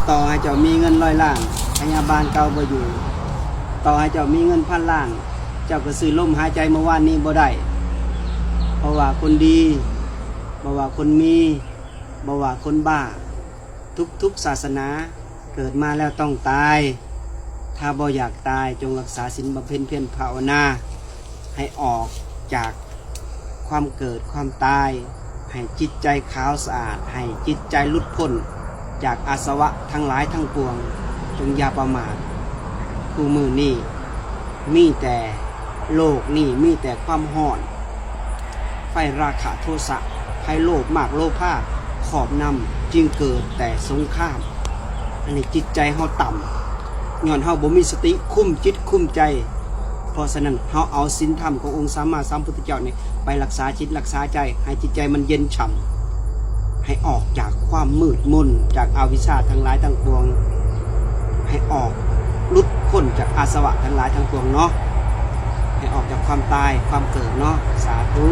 ຕໍ່ໃຫ້ເຈົ້າມີເງິນຮ້ອຍລ້ານ ພະຍາບານເກົ່າບໍ່ຢູ່. ຕໍ່ໃຫ້ເຈົ້າມີເງິນພັນລ້ານ ເຈົ້າກໍຊື້ລົມຫາຍໃຈເມື່ອວານນີ້ບໍ່ໄດ້. ບໍ່ວ່າຄົນດີ ບໍ່ວ່າຄົນມີ ບໍ່ວ່າຄົນບ້າ ທຸກໆສາສະໜາ ເກີດມາແລ້ວຕ້ອງຕາຍ. ຖ້າບໍ່ຢາກຕາຍ ຈົ່ງຮັກສາສິນບຳເພັນພຽນພາວະນາ ໃຫ້ອອກຈາກຄວາມເກີດຄວາມຕາຍ, ໃຫ້ຈິດໃຈຂາວສະອາດ, ໃຫ້ຈິດໃຈຫຼຸດພົ້ນຈາກອາສະວະທັງຫຼາຍທັງປວງ. ຈົ່ງຢ່າປະໝາດ. ຄູ່ມື້ນີ້ມີແຕ່ ໂລກນີ້ມີແຕ່ຄວາມຮ້ອນ, ໄຟລາຄະໂທສະ ໄພໂລບມາກໂລພາຄອບນຳ ຈຶ່ງເກີດແຕ່ສົງຄາມ. ອັນນີ້ຈິດໃຈເຮົາຕ່ຳ ຍ້ອນເຮົາບໍ່ມີສະຕິຄຸມຈິດຄຸມໃຈ. ເພາະສະນັ້ນ ເຮົາເອົາສິນທຳຂອງອົງສຳມາສຳພຸດທະເຈົ້ານີ້ ໄປຮັກສາຈິດຮັກສາໃຈ ໃຫ້ຈິດໃຈມັນເຢັນຊ່ຳ, ໃຫ້ອອກຈາກຄວາມມືດມົນ ຈາກອະວິຊຊາທັງຫຼາຍທັງປວງ, ໃຫ້ອອກ ຫຼຸດພົ້ນຈາກອາສະວະທັງຫຼາຍທັງປວງເນາະ, ໃຫ້ອອກຈາກຄວາມຕາຍຄວາມເກີດເນາະ. ສາທຸ.